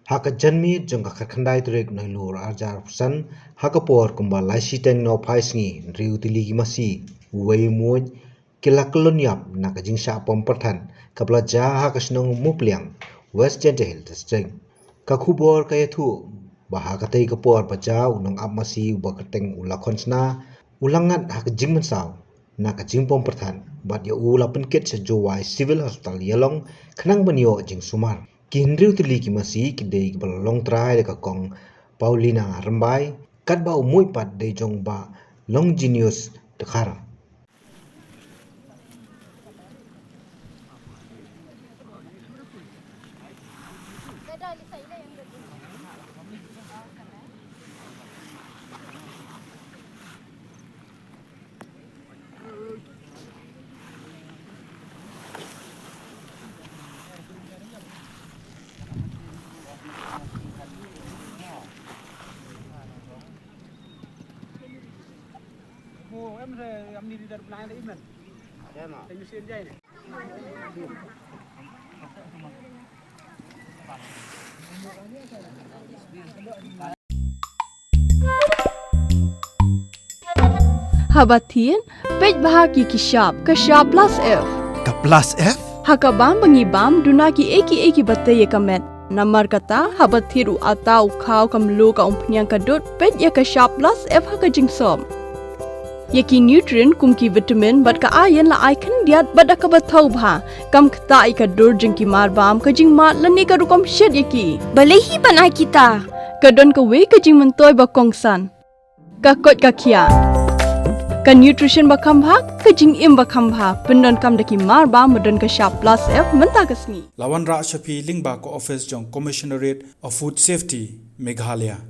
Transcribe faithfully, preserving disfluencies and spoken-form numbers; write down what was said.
Ha ka janmiet jong ka khatkhyndai tarik Nailur arhajar arphew san, ha ka por kumba lai shiteng nohphai sngi, hynriew tylli ki masi, uwei u muid, ki la kyllon ïap na ka jingshah pom pyrthat kaba la jia ha ka shnong Mupliang, West Jaintia Hills District. Ka khubor ka ïathuh ba ha katei ka por ba jia, u nongap masi uba kyrteng u Lakhon Sna u la ngat ha ka jingmynsaw na ka jingpom pyrthat, bad ïa u la pynkit sha Jowai Civil Hospital Ïalong khnang ban ïoh jingsumar. Ki hynriew tylli ki masi ki dei kiba la long trai da ka kong Paulina Rymbai, katba u muid pat dei jong u bah Longenius Dkhar. Haba thied, peit bha ha ki shap, ka shap plus F. Ka plus F? Ha ka bam ba ngi bam, duna kiei kiei kiba tei ïa ka met. Namar kata, haba thied u atta, u khaw, ka mluh, ka umphniang, ka dud, peit ïa ka shap plus F ha ka jingsop. Ïa ki nutrient kum ki vitamin bad ka iron la ai khyndiat bad da kaba thaw bha. Kam ktah ïa ka dur jong ki marbam, ka jingmad lane ka rukom shet ïa ki. Balei hi ban ai kita? Ka don kawei ka jingmyntoi ba kongsan. Ka koit ka khiah. Ka nutrition ba kham bha, ka jingim ba kham bha. Pyndonkam da ki marbam ba don ka shap plus F mynta ka sngi. La wanrah sha phi lyngba ka office jong Commissionerate of Food Safety, Meghalaya.